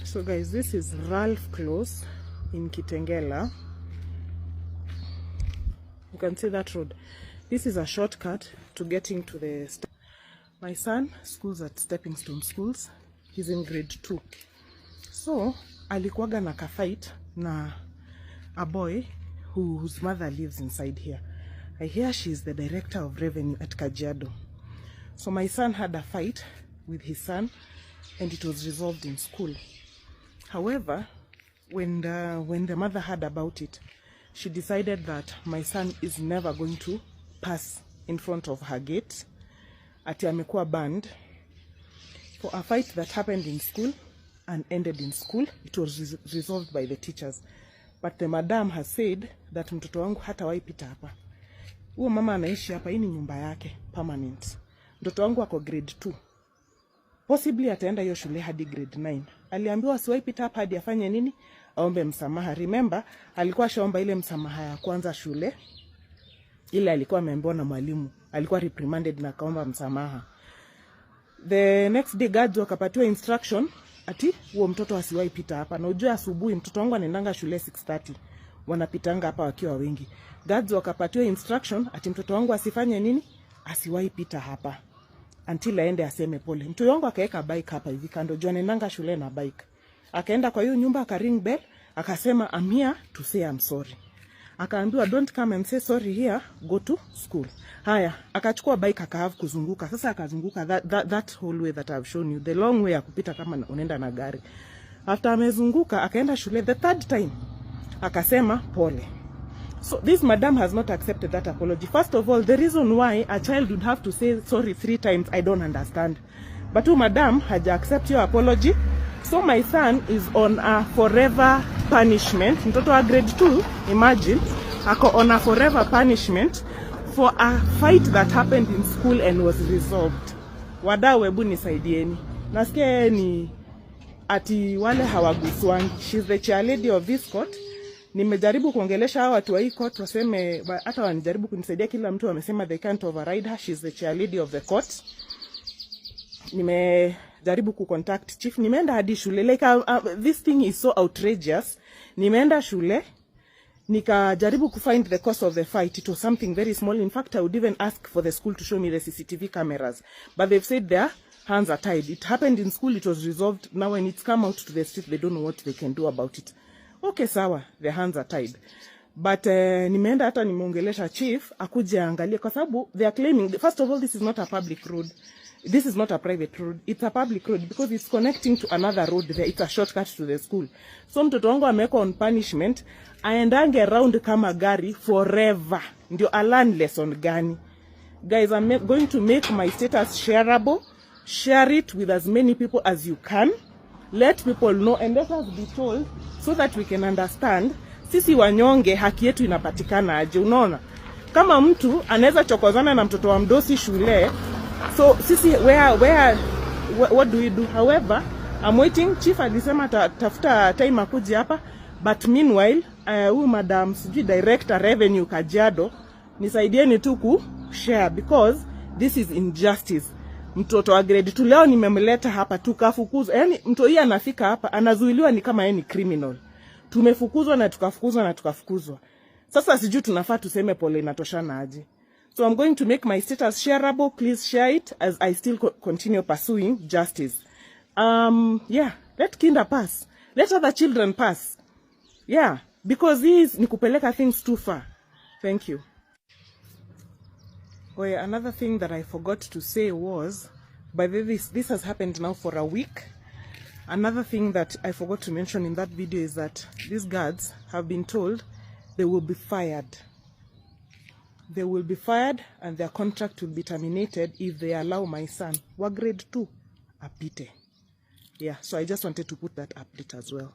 So guys, this is Ralph Close in Kitengela. You can see that road. This is a shortcut to getting to the My son schools at Stepping Stone Schools. He's in grade 2. So alikuwaga na kafight na a boy whose mother lives inside here. I hear she's the director of revenue at Kajiado. So my son had a fight with his son and it was resolved in school. However, when the mother heard about it, she decided that my son is never going to pass in front of her gate. Ati amekuwa banned for a fight that happened in school and ended in school. It was resolved by the teachers. But the madam has said that mtoto wangu hatawahi pita hapa. Huyo mama anaishi hapa, hii ni nyumba yake permanent. Mtoto wangu ako grade 2. Possibly ataenda hiyo shule hadi grade 9. Aliambiwa asiwahi pita hapa hadi afanye nini? Aombe msamaha. Remember, alikuwa ashaomba ile msamaha ya kwanza shule. Ile alikuwa ameambiwa na mwalimu, alikuwa reprimanded na akaomba msamaha. The next day guards wakapatiwa instruction ati huo mtoto asiwahi pita hapa. Na ujue asubuhi mtoto wangu anaendanga shule 6:30. Wanapitanga hapa wakiwa wengi. Guards wakapatiwa instruction ati mtoto wangu asifanye nini? Asiwahi pita hapa until aende aseme pole. Mtoto wangu akaweka bike hapa hivi kando, juu anaendanga shule na bike. Akaenda kwa hiyo nyumba, aka ring bell, akasema, "I'm here to say I'm sorry." Akaambiwa, "Don't come and say sorry here, go to school." Haya, akachukua bike, akahave kuzunguka. Sasa akazunguka that whole way that I've shown you, the long way ya kupita kama unaenda na gari. After amezunguka, akaenda shule the third time, akasema pole. So this madam has not accepted that apology. First of all, the reason why a child would have to say sorry three times, I don't understand. But huyu madam haja accept your apology. So my son is on a forever punishment. Mtoto wa grade 2, imagine, ako on a forever punishment for a fight that happened in school and was resolved. Wadau, hebu nisaidieni. Nasikia yeye ni ati wale hawaguswangi. She's the chair lady of this court. Nimejaribu kuongelesha hawa watu wa hii court waseme, hata wanijaribu kunisaidia, kila mtu amesema they can't override her. She's the chair lady of the court. Nimejaribu kucontact chief, nimeenda hadi shule. Like, this thing is so outrageous. Nimeenda shule nikajaribu kufind the cause of the fight. It was something very small. In fact, I would even ask for the school to show me the CCTV cameras, but they've said their hands are tied. It happened in school, it was resolved. Now when it's come out to the street, they don't know what they can do about it. Okay, sawa, their hands are tied, but nimeenda hata nimeongelesha chief akuje aangalie, kwa sababu they are claiming, first of all, this is not a public road. This is not a private road, it's a public road because it's connecting to another road there. It's a shortcut to the school. So mtoto wangu amewekwa on punishment aendange round kama gari forever. Ndio alearn lesson gani? Guys, I'm going to make my status shareable. Share it with as many people as you can. Let people know and let us be told so that we can understand sisi wanyonge haki yetu inapatikana aje. Unaona, kama mtu anaweza chokozana na mtoto wa mdosi shule, so sisi where what do we do? However, I'm waiting. Chief alisema tafuta time akuje hapa, but meanwhile, huyu madam, sijui director revenue Kajiado, nisaidieni tu ku share because this is injustice. Mtoto wa grade 2 leo nimemleta hapa, tukafukuzwa. Yani mtu hii anafika hapa anazuiliwa ni kama yeye ni criminal. Tumefukuzwa na tukafukuzwa na tukafukuzwa. Sasa sijui tunafaa tuseme pole inatoshana aje. So I'm going to make my status shareable. Please share it as I still continue pursuing justice. Yeah, let Kinda pass. Let other children pass. Yeah, because this ni kupeleka things too far. Thank you. Oh yeah, another thing that I forgot to say was, by the way, this has happened now for a week. Another thing that I forgot to mention in that video is that these guards have been told they will be fired. They will be fired and their contract will be terminated if they allow my son, wa grade 2, apite. Yeah, so I just wanted to put that update as well.